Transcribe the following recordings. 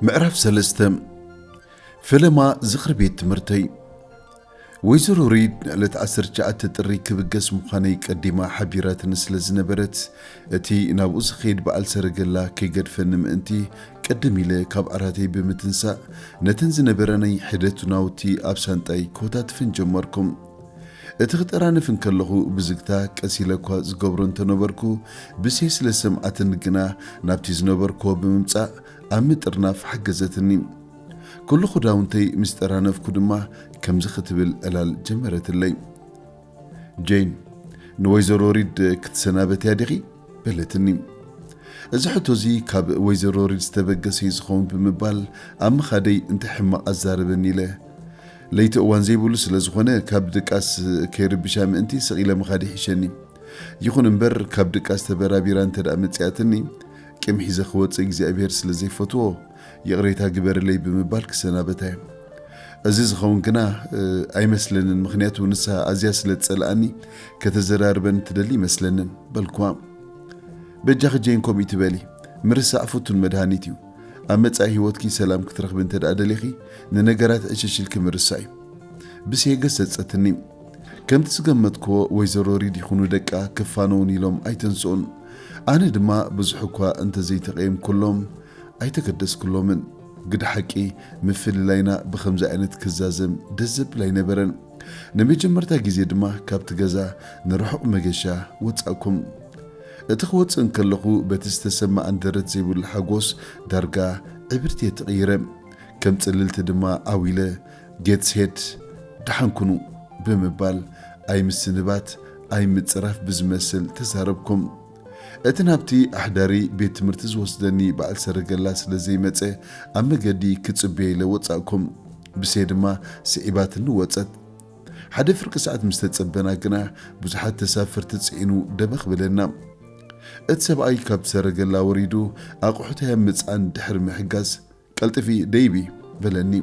ምዕራፍ ሰለስተ። ፈለማ ዝኽሪ ቤት ትምህርተይ። ወይዘሮ ሪድ ንዕለት ዓሰርተ ትሽዓተ ጥሪ ክብገስ ምዃነይ ቀዲማ ሓቢራትኒ ስለ ዝነበረት፣ እቲ ናብኡ ዝኸይድ በዓል ሰረገላ ከይገድፈኒ ምእንቲ፣ ቅድም ኢለ ካብ ዓራተይ ብምትንሳእ፣ ነተን ዝነበረኒ ሕደቱ ናውቲ ኣብ ሳንጣይ ክወታትፈን ጀመርኩም። እቲ ክጠራነፍ እንከለኹ ብዝግታ ቀስ ኢለ እኳ ዝገብሮ እንተነበርኩ፣ ብሴ ስለ ዝሰምዓትኒ ግና ናብቲ ዝነበርኩዎ ብምምጻእ ኣብ ምጥርናፍ ሓገዘትኒ። ኩሉ ክዳውንተይ ምስ ጠራነፍኩ ድማ ከምዚ ክትብል ዕላል ጀመረትለይ። "ጄን፣ ንወይዘሮ ሪድ ክትሰናበትያ ዲኺ?" በለትኒ። እዚ ሕቶ እዚ ካብ ወይዘሮ ሪድ ዝተበገሰ እዩ ዝኸውን ብምባል ኣብ ምኻደይ እንታይ ሕማቕ ኣዛርበኒ ኢለ። ለይቲ እዋን ዘይብሉ ስለ ዝኾነ ካብ ድቃስ ከይርብሻ ምእንቲ ስቕ ኢለ ምኻድ ይሕሸኒ። ይኹን እምበር ካብ ድቃስ ተበራቢራ እንተ ደኣ መጺኣትኒ፣ ቂም ሒዘ ክወጽእ እግዚኣብሔር ስለ ዘይፈትዎ፣ ይቕሬታ ግበርለይ ብምባል ክሰናበታ እየ። እዚ ዝኸውን ግና፣ እ፣ ኣይመስለንን፣ ምኽንያቱ ንሳ ኣዝያ ስለ ትጸልኣኒ ከተዘራርበኒ ትደሊ ኣይመስለንን በልኩዋ። በጃኺ ጄን ከምኡ ትበሊ፣ ምርሳዕ ፍቱን መድሃኒት እዩ። ኣብ መጻኢ ህይወትኪ ሰላም ክትረኽቢ እንተ ደኣ ደሊኺ፣ ንነገራት ዕሽሽ ኢልኪ ምርሳዕ እዩ። ብሴ ገሰጸትኒ። ከምቲ ዝገመትክዎ ወይዘሮ ሪድ ይኹኑ ደቃ ክፋነውን ኢሎም ኣይተንስኡን። ኣነ ድማ ብዙሕ እኳ እንተዘይተቐየምኩሎም፣ ኣይተገደስኩሎምን። ግደ ሓቂ፣ ምፍልላይና ብኸምዚ ዓይነት ክዛዘም ደስ ዘብል ኣይነበረን። ንመጀመርታ ግዜ ድማ ካብቲ ገዛ ንርሑቕ መገሻ ወጻእኩም። እቲ ክወጽእ እንከለኹ በቲ ዝተሰማዓን ደረት ዘይብሉ ሓጎስ ዳርጋ ዕብርት እየ ተቐይረ። ከም ጽልልቲ ድማ ዓው ኢለ፣ "ጌትስሄድ፣ ደሓን ኩኑ" ብምባል ኣይ ምስንባት ኣይ ምጽራፍ ብዝመስል ተዛረብኩም። እቲ ናብቲ ኣሕዳሪ ቤት ትምህርቲ ዝወስደኒ በዓል ሰረገላ ስለ ዘይመጸ ኣብ መገዲ ክጽበዮ ኢለ ወጻእኩም። ብሴ ድማ ስዒባትኒ ወጸት። ሓደ ፍርቂ ሰዓት ምስ ተጸበና ግና ብዙሓት ተሳፈርቲ ጽዒኑ ደበኽ በለና። እቲ ሰብኣይ ካብ ሰረገላ ወሪዱ ኣቑሑተይ ኣብ ምጽዓን ድሕሪ ምሕጋዝ፣ "ቀልጥፊ ደይቢ" በለኒ።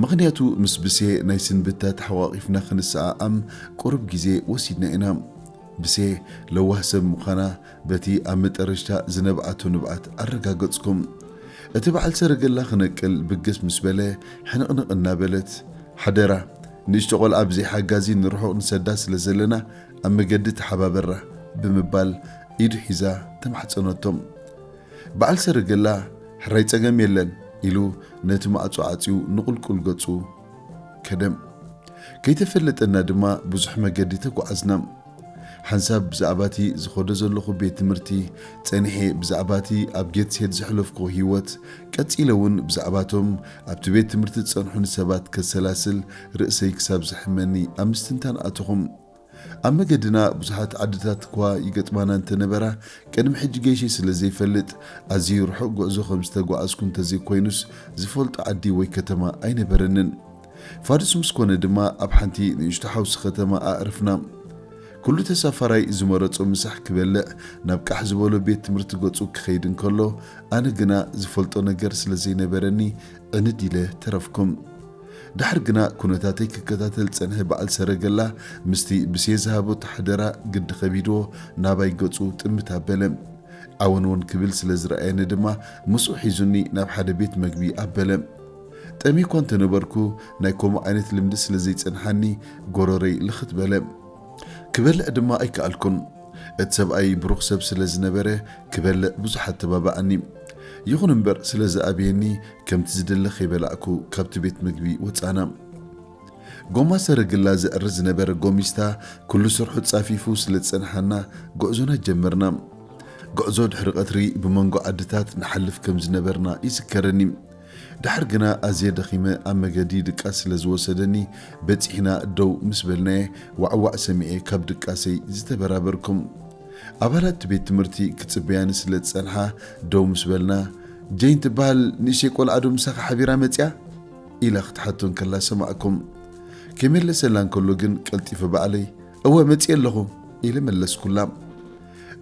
ምኽንያቱ ምስ ብሴ ናይ ስንብታ ተሓቋቒፍና ክንሰዓዓም ቁሩብ ግዜ ወሲድና ኢና። ብሴ ለዋህ ሰብ ምዃና በቲ ኣብ መጠረሽታ ዝነብዓቶ ንብዓት ኣረጋገጽኩም። እቲ በዓል ሰረገላ ክነቅል ብግስ ምስ በለ፣ ሕንቕንቕ እናበለት፣ "ሓደራ፣ ንእሽቶ ቆልዓ ብዘይ ሓጋዚ ንርሑቕ ንሰዳ ስለ ዘለና ኣብ መገዲ ተሓባበራ" ብምባል ኢዱ ሒዛ ተማሕጸነቶም። በዓል ሰረገላ፣ "ሕራይ ጸገም የለን" ኢሉ ነቲ ማዕጾ ዓጽዩ ንቑልቁል ገጹ ከደ። ከይተፈለጠና ድማ ብዙሕ መገዲ ተጓዓዝና። ሓንሳብ ብዛዕባቲ ዝኸዶ ዘለኹ ቤት ትምህርቲ፣ ጸኒሐ ብዛዕባቲ ኣብ ጌትስሄድ ዘሕለፍኩ ህይወት፣ ቀጺለ እውን ብዛዕባቶም ኣብቲ ቤት ትምህርቲ ዝጸንሑ ንሰባት ከሰላስል ርእሰይ ክሳብ ዝሕመኒ ኣብ ምስትንታን ኣተኹም። ኣብ መገድና ብዙሓት ዓድታት እኳ ይገጥማና እንተነበራ፣ ቅድሚ ሕጂ ገይሸ ስለ ዘይፈልጥ፣ ኣዝዩ ርሑቕ ጉዕዞ ከም ዝተጓዓዝኩ እንተዘይኮይኑስ፣ ዝፈልጦ ዓዲ ወይ ከተማ ኣይነበረንን። ፋዱስ ምስ ኮነ ድማ ኣብ ሓንቲ ንእሽቶ ሓውሲ ከተማ ኣዕረፍና። ኩሉ ተሳፋራይ ዝመረጾ ምሳሕ ክበልዕ ናብ ቃሕ ዝበሎ ቤት ትምህርቲ ገጹ ክኸይድ እንከሎ፣ ኣነ ግና ዝፈልጦ ነገር ስለ ዘይነበረኒ ዕንድ ኢለ ተረፍኩም። ድሓር ግና ኩነታተይ ክከታተል ዝጸንሐ በዓል ሰረገላ ምስቲ ብሴ ዝሃቦ ሓደራ ግዲ ከቢድዎ ናባይ ገጹ ጥምት ኣበለ። ዓወንወን ክብል ስለ ዝረኣየኒ ድማ ምስኡ ሒዙኒ ናብ ሓደ ቤት መግቢ ኣበለ። ጠምየ እኳ እንተነበርኩ ናይ ከምኡ ዓይነት ልምዲ ስለ ዘይጸንሓኒ ጎረረይ ልኽት በለ። ክበልዕ ድማ ኣይከኣልኩን። እቲ ሰብኣይ ብሩኽ ሰብ ስለ ዝነበረ ክበልዕ ብዙሕ ኣተባብዓኒ። ይኹን እምበር ስለ ዝኣበየኒ ከምቲ ዝደለ ከይበላዕኩ ካብቲ ቤት መግቢ ወጻና። ጎማ ሰረግላ ዘዕሪ ዝነበረ ጎሚስታ ኩሉ ስርሑ ጻፊፉ ስለ ዝጸንሓና ጉዕዞና ጀመርና። ጉዕዞ ድሕሪ ቀትሪ ብመንጎ ዓድታት ንሓልፍ ከም ዝነበርና ይዝከረኒ። ድሓር ግና ኣዝየ ደኺመ ኣብ መገዲ ድቃስ ስለ ዝወሰደኒ በጺሕና ደው ምስ በልናየ ዋዕዋዕ ሰሚዐ ካብ ድቃሰይ ዝተበራበርኩም። ኣባላት ቤት ትምህርቲ ክጽበያኒ ስለ ዝጸንሓ ደው ምስ በልና፣ "ጄን ትበሃል ንእሽተይ ቆልዓ ዶ ምሳኻ ሓቢራ መጺኣ?" ኢላ ክትሓቶ እንከላ ሰማዕኩም። ከይመለሰላ እንከሎ ግን ቀልጢፈ ባዕለይ፣ "እወ መጺኤ ኣለኹ" ኢለ መለስኩላ።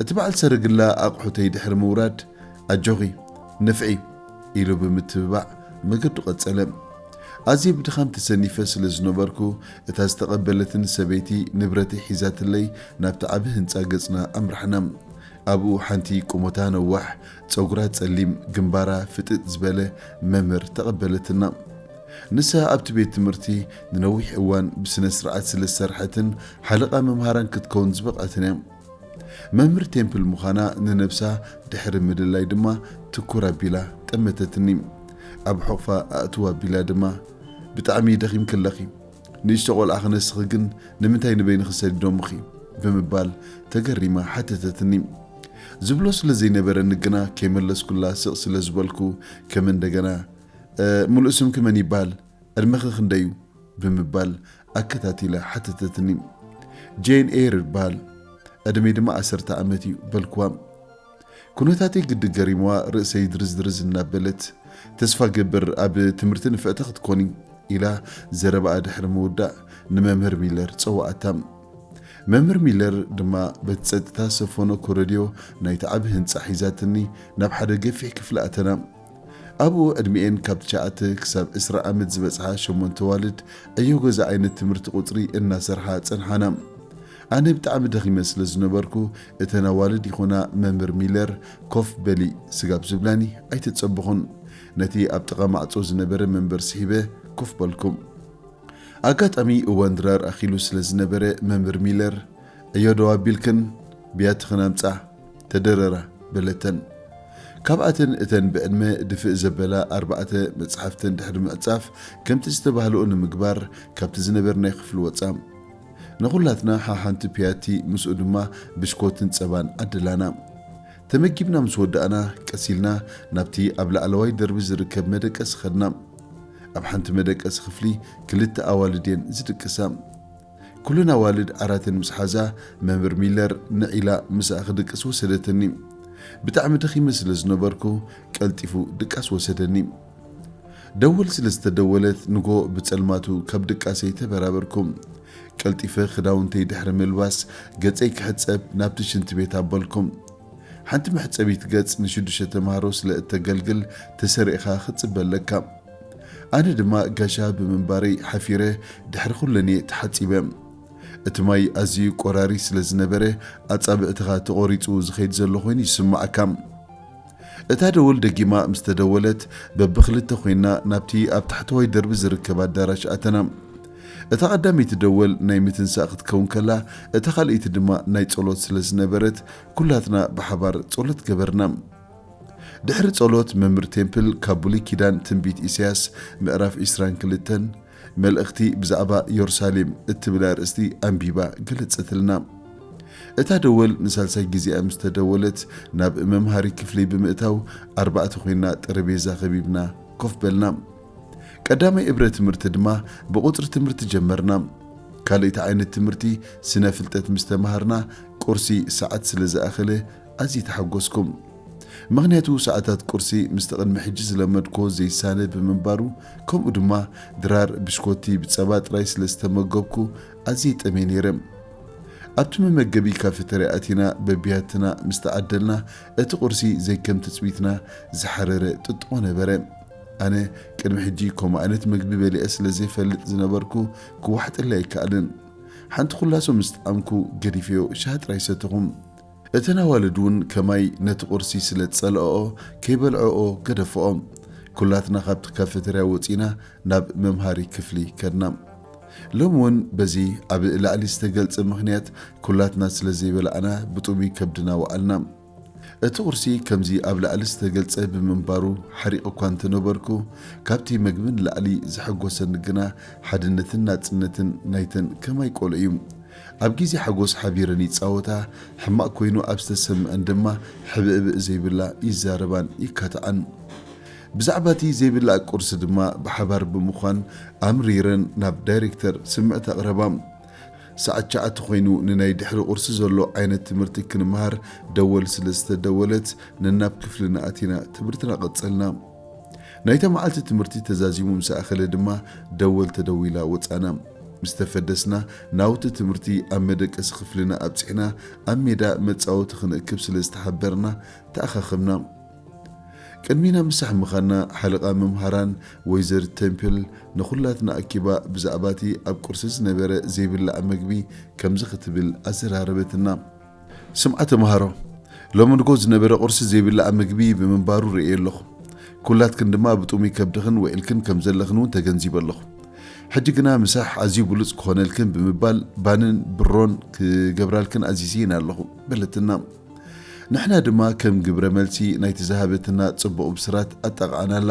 እቲ በዓል ሰረግላ ኣቑሑተይ ድሕሪ ምውራድ፣ "ኣጆኺ፣ ንፍዒ" ኢሉ ብምትብባዕ መገዱ ቀጸለ። ኣዝየ ብድኻም ተሰኒፈ ስለ ዝነበርኩ፣ እታ ዝተቐበለትኒ ሰበይቲ ንብረተይ ሒዛትለይ ናብቲ ዓቢ ህንጻ ገጽና ኣምራሕና። ኣብኡ ሓንቲ ቁመታ ነዋሕ፣ ጸጉራ ጸሊም፣ ግንባራ ፍጥጥ ዝበለ መምህር ተቐበለትና። ንሳ ኣብቲ ቤት ትምህርቲ ንነዊሕ እዋን ብስነ ስርዓት ስለ ዝሰርሐትን ሓለቓ መምሃራን ክትከውን ዝበቕዐትን እያ። መምህር ቴምፕል ምዃና ንነብሳ ድሕሪ ምልላይ ድማ ትኩር ኣቢላ ጠመተትኒ። ኣብ ሕቑፋ ኣእትዋ ኣቢላ ድማ፣ "ብጣዕሚ ደኺምኪ ኣለኺ። ንእሽቶ ቆልዓ ክነስኺ ግን ንምንታይ ንበይንኺ ሰዲዶምኺ?" ብምባል ተገሪማ ሓተተትኒ። ዝብሎ ስለ ዘይነበረኒ ግና ከይመለስኩላ ስቕ ስለ ዝበልኩ፣ ከም እንደገና፣ "እ፣ ሙሉእ ስምኪ መን ይበሃል? ዕድመኺ ክንደይ እዩ?" ብምባል ኣከታቲላ ሓተተትኒ። "ጄን ኤር ይበሃል። ዕድመይ ድማ ዓሰርተ ዓመት እዩ" በልኩዋ። ኩነታተይ ግዲ ገሪምዋ ርእሰይ ድርዝድርዝ እናበለት፣ "ተስፋ ገብር ኣብ ትምህርቲ ንፍዕቲ ክትኮኒ" ኢላ ዘረባኣ ድሕሪ ምውዳእ ንመምህር ሚለር ጸዋኣታ። መምህር ሚለር ድማ በቲ ጸጥታ ዝሰፈኖ ኮረድዮ ናይቲ ዓቢ ህንጻ ሒዛትኒ ናብ ሓደ ገፊሕ ክፍሊ ኣተና። ኣብኡ ዕድሚኤን ካብ ትሽዓተ ክሳብ ዕስራ ዓመት ዝበጽሓ ሸሞንተ ኣዋልድ ዕዮ ገዛ ዓይነት ትምህርቲ ቁጽሪ እናሰርሓ ጸንሓና። ኣነ ብጣዕሚ ደኺመ ስለ ዝነበርኩ፣ እተን ኣዋልድ ይኹና መምህር ሚለር፣ "ኮፍ በሊ፣ ስጋብ" ዝብላኒ ኣይተጸበኹን። ነቲ ኣብ ጥቓ ማዕጾ ዝነበረ መንበር ስሒበ ኮፍ በልኩ። ኣጋጣሚ እዋን ድራር ኣኺሉ ስለ ዝነበረ፣ መምህር ሚለር፣ "ዕዮ ደው ኣቢልክን ብያትኽን ኣምጻ፣ ተደረራ" በለተን። ካብኣተን እተን ብዕድመ ድፍእ ዘበላ ኣርባዕተ መጽሓፍተን ድሕሪ ምዕጻፍ፣ ከምቲ ዝተባህልኦ ንምግባር ካብቲ ዝነበርናዮ ክፍሊ ወጻ። ንኹላትና ሓሓንቲ ፒያቲ፣ ምስኡ ድማ ብሽኮትን ጸባን ዓደላና። ተመጊብና ምስ ወዳእና፣ ቀስ ኢልና ናብቲ ኣብ ላዕለዋይ ደርቢ ዝርከብ መደቀሲ ኸድና። ኣብ ሓንቲ መደቀሲ ክፍሊ ክልተ ኣዋልድ እየን ዝድቅሳ። ኩለን ኣዋልድ ዓራተን ምስ ሓዛ፣ መምህር ሚለር ንዕ ኢላ ምስኣ ክድቅስ ወሰደትኒ። ብጣዕሚ ደኺመ ስለ ዝነበርኩ፣ ቀልጢፉ ድቃስ ወሰደኒ። ደወል ስለ ዝተደወለት፣ ንጎ ብጸልማቱ ካብ ድቃሰይ ተበራበርኩ። ቀልጢፈ ክዳውንተይ ድሕሪ ምልባስ፣ ገጸይ ክሕጸብ ናብቲ ሽንቲ ቤት ኣበልኩ። ሓንቲ መሕጸቢት ገጽ ንሽዱሽተ ተምሃሮ ስለ እተገልግል፣ ተሰሪዕኻ ክትጽበ ኣለካ። ኣነ ድማ ጋሻ ብምንባረይ ሓፊረ፣ ድሕሪ ኩለን እየ ተሓጺበ። እቲ ማይ ኣዝዩ ቆራሪ ስለ ዝነበረ፣ ኣጻብዕትኻ ተቖሪጹ ዝኸይድ ዘሎ ኮይኑ ይስምዓካ። እታ ደወል ደጊማ ምስ ተደወለት፣ በብኽልተ ኮይና ናብቲ ኣብ ታሕተዋይ ደርቢ ዝርከብ ኣዳራሽ ኣተና። እታ ቀዳመይቲ ደወል ናይ ምትንሳእ ክትከውን ከላ፣ እታ ካልኣይቲ ድማ ናይ ጸሎት ስለ ዝነበረት፣ ኩላትና ብሓባር ጸሎት ገበርና። ድሕሪ ጸሎት፣ መምህር ቴምፕል ካብ ብሉይ ኪዳን ትንቢት ኢሳያስ ምዕራፍ ዕስራን ክልተን፣ መልእኽቲ ብዛዕባ የሩሳሌም እትብል ኣርእስቲ ኣንቢባ ገለጸትልና። እታ ደወል ንሳልሳይ ግዜኣ ምስ ተደወለት፣ ናብ መምሃሪ ክፍሊ ብምእታው፣ ኣርባዕተ ኮይና ጠረጴዛ ከቢብና ኮፍ በልና። ቀዳማይ እብረ ትምህርቲ ድማ ብቑጽሪ ትምህርቲ ጀመርና። ካልኣይቲ ዓይነት ትምህርቲ ስነ ፍልጠት ምስ ተማሃርና፣ ቁርሲ ሰዓት ስለ ዝኣኸለ፣ ኣዝየ ተሓጎስኩ። ምኽንያቱ፣ ሰዓታት ቁርሲ ምስቲ ቅድሚ ሕጂ ዝለመድክዎ ዘይሳነ ብምንባሩ፣ ከምኡ ድማ ድራር ብሽኮቲ ብጸባ ጥራይ ስለ ዝተመገብኩ፣ ኣዝየ ጠምየ ነይረ። ኣብቲ መመገቢ ካፌተርያ ኣቲና በብያትና ምስ ተዓደልና፣ እቲ ቁርሲ ዘይከም ትጽቢትና ዝሓረረ ጥጥቖ ነበረ። ኣነ ቅድሚ ሕጂ ከምኡ ዓይነት መግቢ በሊዐ ስለ ዘይፈልጥ ዝነበርኩ፣ ክዋሕጠለይ ኣይከኣልን። ሓንቲ ኩላሶ ምስ ጠዓምኩ፣ ገዲፈዮ ሻሂ ጥራይ ሰተኹ። እተን ኣዋልድ እውን ከማይ ነቲ ቁርሲ ስለ ዝጸልኣኦ፣ ከይበልዐኦ ገደፈኦ። ኩላትና ካብቲ ካፌተርያ ወጺና ናብ መምሃሪ ክፍሊ ከድና። ሎሚ እውን በዚ ኣብ ላዕሊ ዝተገልጸ ምኽንያት ኩላትና ስለ ዘይበላዕና ብጥሙይ ከብድና ወዓልና። እቲ ቁርሲ ከምዚ ኣብ ላዕሊ ዝተገልጸ ብምንባሩ ሓሪቕ እኳ እንተነበርኩ፣ ካብቲ መግቢ ንላዕሊ ዘሐጎሰኒ ግና ሓድነትን ናጽነትን ናይተን ከማይ ቆልዑ እዩ። ኣብ ግዜ ሓጎስ ሓቢረን ይጻወታ፣ ሕማቕ ኮይኑ ኣብ ዝተሰምዐን ድማ ሕብእብእ ዘይብላ ይዛረባን ይካትዓን። ብዛዕባ እቲ ዘይብላዕ ቁርሲ ድማ ብሓባር ብምዃን ኣምሪረን ናብ ዳይሬክተር ስምዕታ ኣቕረባ። ሰዓት ትሽዓተ ኮይኑ ንናይ ድሕሪ ቁርሲ ዘሎ ዓይነት ትምህርቲ ክንመሃር ደወል ስለ ዝተደወለት፣ ነናብ ክፍልና ኣቲና ትምህርትና ቀጸልና። ናይታ መዓልቲ ትምህርቲ ተዛዚሙ ምስ ኣኸለ ድማ ደወል ተደዊላ ወጻና። ምስ ተፈደስና፣ ናውቲ ትምህርቲ ኣብ መደቀሲ ክፍልና ኣብጺሕና፣ ኣብ ሜዳ መጻወቲ ክንእክብ ስለ ዝተሓበርና፣ ተኣኻኸብና። ቅድሚና ምሳሕ ምኻና፣ ሓለቓ መምሃራን ወይዘሪት ቴምፕል ንኹላትና ኣኪባ፣ ብዛዕባ እቲ ኣብ ቁርሲ ዝነበረ ዘይብላዕ መግቢ ከምዚ ክትብል ኣዘራረበትና። ስምዓ ተምሃሮ፣ ሎሚ ንጎ ዝነበረ ቁርሲ ዘይብላዕ ምግቢ ብምንባሩ ርእየ ኣለኹ። ኩላትክን ድማ ብጥሙይ ከብድኽን ውዒልክን ከም ዘለኽን እውን ተገንዚበ ኣለኹ። ሕጂ ግና ምሳሕ ኣዝዩ ብሉጽ ክኾነልክን ብምባል ባንን ብሮን ክገብራልክን ኣዚዝየን ኣለኹ በለትና። ንሕና ድማ ከም ግብረ መልሲ ናይቲ ዝሃበትና ጽቡቕ ብስራት ኣጣቕዓናላ።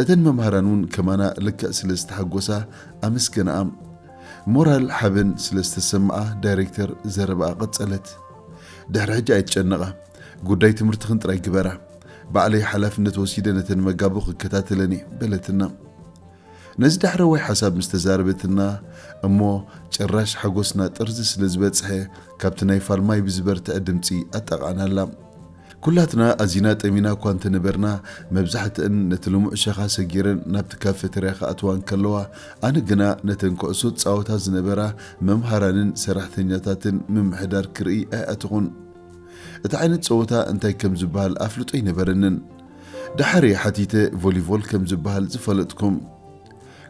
እተን መምሃራን እውን ከማና ልክዕ ስለ ዝተሓጎሳ ኣመስገናኣ። ሞራል ሓበን ስለ ዝተሰምዓ ዳይሬክተር ዘረባኣ ቀጸለት። ድሕሪ ሕጂ ኣይትጨነቓ፣ ጉዳይ ትምህርትኽን ጥራይ ግበራ። ባዕለይ ሓላፍነት ወሲደ ነተን መጋቦ ክከታተለን እየ በለትና። ነዚ ዳሕረዋይ ሓሳብ ምስ ተዛረበትና እሞ ጭራሽ ሓጎስና ጥርዚ ስለ ዝበጽሐ ካብቲ ናይ ፋልማይ ብዝበርትዐ ድምጺ ኣጣቕዓናላ። ኩላትና ኣዚና ጠሚና እኳ እንተነበርና፣ መብዛሕትአን ነቲ ልሙዕ ሸኻ ሰጊረን ናብቲ ካፌተርያ ክኣትዋ እንከለዋ፣ ኣነ ግና ነተን ኩዕሶ ዝጻወታ ዝነበራ መምሃራንን ሰራሕተኛታትን ምምሕዳር ክርኢ ኣይኣተኹን። እቲ ዓይነት ጸወታ እንታይ ከም ዝበሃል ኣፍልጦ ኣይነበረንን። ደሓር እየ ሓቲተ ቮሊቮል ከም ዝበሃል ዝፈለጥኩም።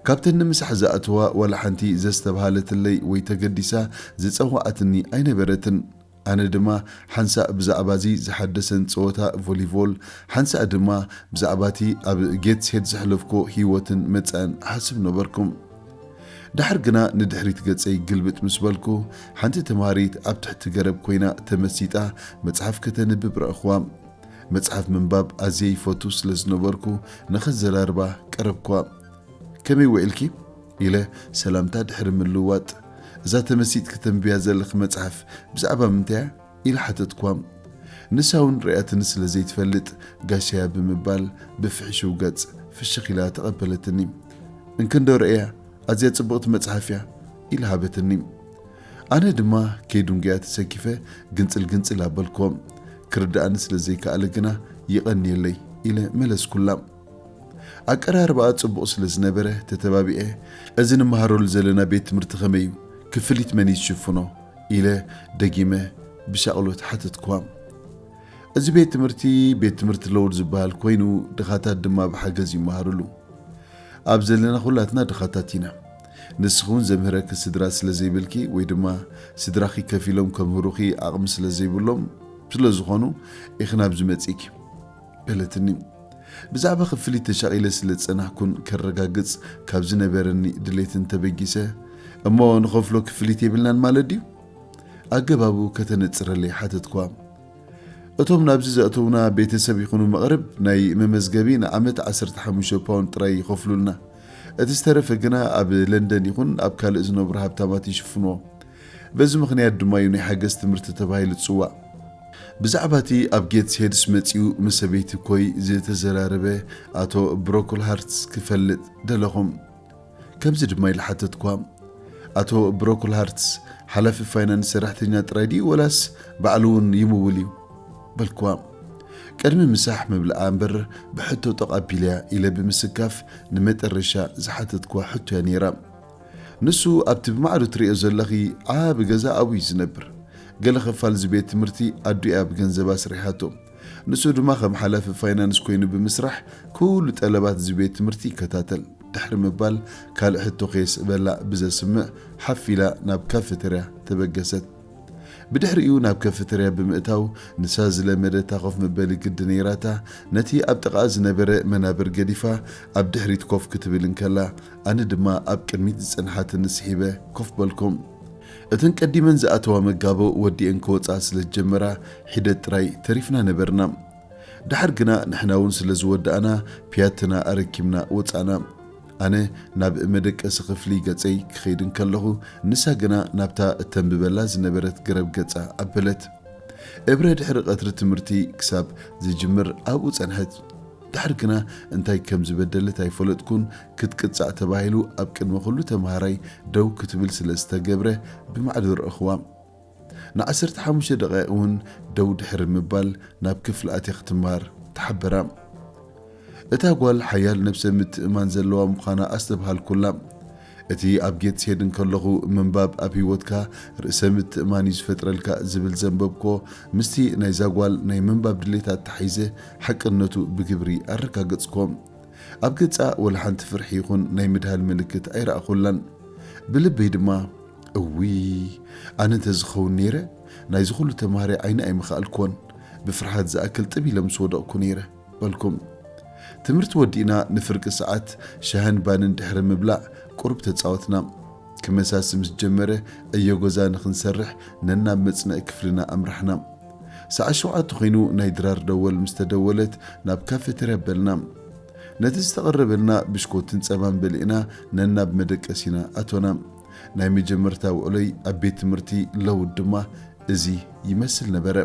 ካብተን ንምሳሕ ዝኣተዋ ዋላ ሓንቲ ዘስተብሃለትለይ ወይ ተገዲሳ ዝጸዋዓትኒ ኣይነበረትን። ኣነ ድማ ሓንሳእ ብዛዕባ እዚ ዝሓደሰን ጸወታ ቮሊቮል፣ ሓንሳእ ድማ ብዛዕባ እቲ ኣብ ጌትስሄድ ዘሕለፍኮ ህይወትን መጻእን እሓስብ ነበርኩ። ደሓር ግና ንድሕሪት ገጸይ ግልብጥ ምስ በልኩ፣ ሓንቲ ተምሃሪት ኣብ ትሕቲ ገረብ ኮይና ተመሲጣ መጽሓፍ ከተንብብ ረኣኹዋ። መጽሓፍ ምንባብ ኣዝየ ይፈቱ ስለ ዝነበርኩ፣ ንኸዘራርባ ቀረብኩዋ። "ከመይ ውዒልኪ?" ኢለ ሰላምታ ድሕሪ ምልውዋጥ፣ "እዛ ተመሲጥኪ ተንብያ ዘለኺ መጽሓፍ ብዛዕባ ምንታይ እያ?" ኢለ ሓተትኳ። ንሳ እውን ርእያትኒ ስለ ዘይትፈልጥ፣ "ጋሻያ" ብምባል ብፍሕሽው ገጽ ፍሽኽ ኢላ ተቐበለትኒ። "እንክንዶ ርእያ፣ ኣዝያ ጽብቕቲ መጽሓፍ እያ" ኢላ ሃበትኒ። ኣነ ድማ ከይድንጉያ ተሰኪፈ ግንጽል ግንጽል ኣበልክዎ። ክርድኣኒ ስለ ዘይከኣለ ግና "የቐንየለይ" ኢለ መለስኩላ። ኣቀራርባኣ ጽቡቕ ስለ ዝነበረ ተተባቢዐ፣ "እዚ ንመሃረሉ ዘለና ቤት ትምህርቲ ከመይ እዩ? ክፍሊት መን እዩ ዝሽፍኖ?" ኢለ ደጊመ ብሻቕሎት ሓተትኩዋ። "እዚ ቤት ትምህርቲ፣ ቤት ትምህርቲ ሎውድ ዝበሃል ኮይኑ፣ ድኻታት ድማ ብሓገዝ ይመሃርሉ። ኣብ ዘለና ኩላትና ድኻታት ኢና። ንስኺ እውን ዘምህረኪ ስድራ ስለ ዘይብልኪ ወይ ድማ ስድራኺ ከፊሎም ከምህሩኺ ዓቕሚ ስለ ዘይብሎም ስለ ዝኾኑ ኢኺ ናብዚ መጺእኪ" በለትኒ። ብዛዕባ ክፍሊት ተሻቒለ ስለ ዝጸናሕኩን ከረጋግጽ ካብ ዝነበረኒ ድሌትን ተበጊሰ፣ "እሞ ንኸፍሎ ክፍሊት የብልናን ማለት ድዩ?" ኣገባቡ ከተነጽረለይ ሓተትኳ። "እቶም ናብዚ ዘእተውና ቤተሰብ ይኹኑ መቕርብ ናይ መመዝገቢ ንዓመት ዓሰርተ ሓሙሽተ ፓውንድ ጥራይ ይኸፍሉልና። እቲ ዝተረፈ ግና ኣብ ለንደን ይኹን ኣብ ካልእ ዝነብሩ ሃብታማት ይሽፍንዎ። በዚ ምኽንያት ድማ እዩ ናይ ሓገዝ ትምህርቲ ተባሂሉ ዝጽዋዕ።" ብዛዕባ እቲ ኣብ ጌትስሄድስ መጺኡ ምስ ሰበይቲ ኮይ ዝተዘራረበ ኣቶ ብሮክልሃርትስ ክፈልጥ ደለኹ። ከምዚ ድማ ኢለ ሓተትኳ፣ "ኣቶ ብሮክልሃርትስ ሓላፊ ፋይናንስ ሰራሕተኛ ጥራይ ድዩ ወላስ ባዕሉ እውን ይምውል እዩ?" በልክዋ። ቅድሚ ምሳሕ ምብልዓ እምበር ብሕቶ ጠቕ ኣቢለያ ኢለ ብምስካፍ ንመጠረሻ ዝሓተትክዋ ሕቶ እያ ነይራ። "ንሱ ኣብቲ ብማዕዶ ትሪኦ ዘለኺ ዓቢ ገዛ ኣብኡ እዩ ዝነብር። ገለ ክፋል እዚ ቤት ትምህርቲ ኣዱ እያ ብገንዘባ ኣስሪሓቶ። ንሱ ድማ ከም ሓላፊ ፋይናንስ ኮይኑ ብምስራሕ ኩሉ ጠለባት እዚ ቤት ትምህርቲ ይከታተል" ድሕሪ ምባል፣ ካልእ ሕቶ ከየስዕበላ ብዘስምዕ ሓፍ ኢላ ናብ ካፌተርያ ተበገሰት። ብድሕሪኡ ናብ ካፌተርያ ብምእታው፣ ንሳ ዝለመደታ ኮፍ መበሊ ግዲ ነይራታ፣ ነቲ ኣብ ጥቓኣ ዝነበረ መናብር ገዲፋ ኣብ ድሕሪት ኮፍ ክትብል እንከላ፣ ኣነ ድማ ኣብ ቅድሚት ዝጸንሓትኒ ስሒበ ኮፍ በልኩ። እተን ቀዲመን ዝኣተዋ መጋቦ ወዲኤን ክወጻ ስለ ዝጀመራ፣ ሒደት ጥራይ ተሪፍና ነበርና። ደሓር ግና ንሕና እውን ስለ ዝወዳእና፣ ፒያትና ኣረኪብና ወጻና። ኣነ ናብ መደቀሲ ክፍሊ ገጸይ ክኸይድ እንከለኹ፣ ንሳ ግና ናብታ እተንብበላ ዝነበረት ገረብ ገጻ ኣበለት። እብረ ድሕሪ ቀትሪ ትምህርቲ ክሳብ ዝጅምር ኣብኡ ጸንሐት። ደሓር ግና እንታይ ከም ዝበደለት ኣይፈለጥኩን። ክትቅጻዕ ተባሂሉ ኣብ ቅድሚ ኩሉ ተምሃራይ ደው ክትብል ስለ ዝተገብረ ብማዕዶ ረእኽዋ። ንዓሰርተ ሓሙሽተ ደቓይቕ እውን ደው ድሕሪ ምባል ናብ ክፍሊ ኣትያ ክትምሃር ተሓበራ። እታ ጓል ሓያል ነብሰ ምትእማን ዘለዋ ምዃና ኣስተብሃልኩላ። እቲ ኣብ ጌትስሄድ እንከለኹ ምንባብ ኣብ ህይወትካ ርእሰ ምትእማን እዩ ዝፈጥረልካ ዝብል ዘንበብኮ ምስቲ ናይዛ ጓል ናይ ምንባብ ድሌት ኣተሓሒዘ ሓቅነቱ ብግብሪ ኣረጋገጽኮ። ኣብ ገጻ ወላ ሓንቲ ፍርሒ ይኹን ናይ ምድሃል ምልክት ኣይረኣኹላን። ብልበይ ድማ፣ "እውይ፣ ኣነ እንተዝኸውን ነይረ፣ ናይዚ ኩሉ ተምሃራይ ዓይኒ ኣይምኸኣልኩዎን። ብፍርሃት ዝኣክል ጥብ ኢለ ምስ ወደቕኩ ነይረ በልኩም። ትምህርቲ ወዲእና ንፍርቂ ሰዓት ሻህን ባንን ድሕሪ ምብላዕ ቁሩብ ተጻወትና። ክመሳሲ ምስ ጀመረ ዕዮ ገዛ ንኽንሰርሕ ነናብ መጽንዒ ክፍልና ኣምራሕና። ሰዓት ሸውዓተ ኮይኑ ናይ ድራር ደወል ምስ ተደወለት ናብ ካፌተርያ በልና። ነቲ ዝተቐረበልና ብሽኮትን ጸባን በሊዕና ነናብ መደቀሲና ኣቶና። ናይ መጀመርታ ውዕሎይ ኣብ ቤት ትምህርቲ ለውድ ድማ እዚ ይመስል ነበረ።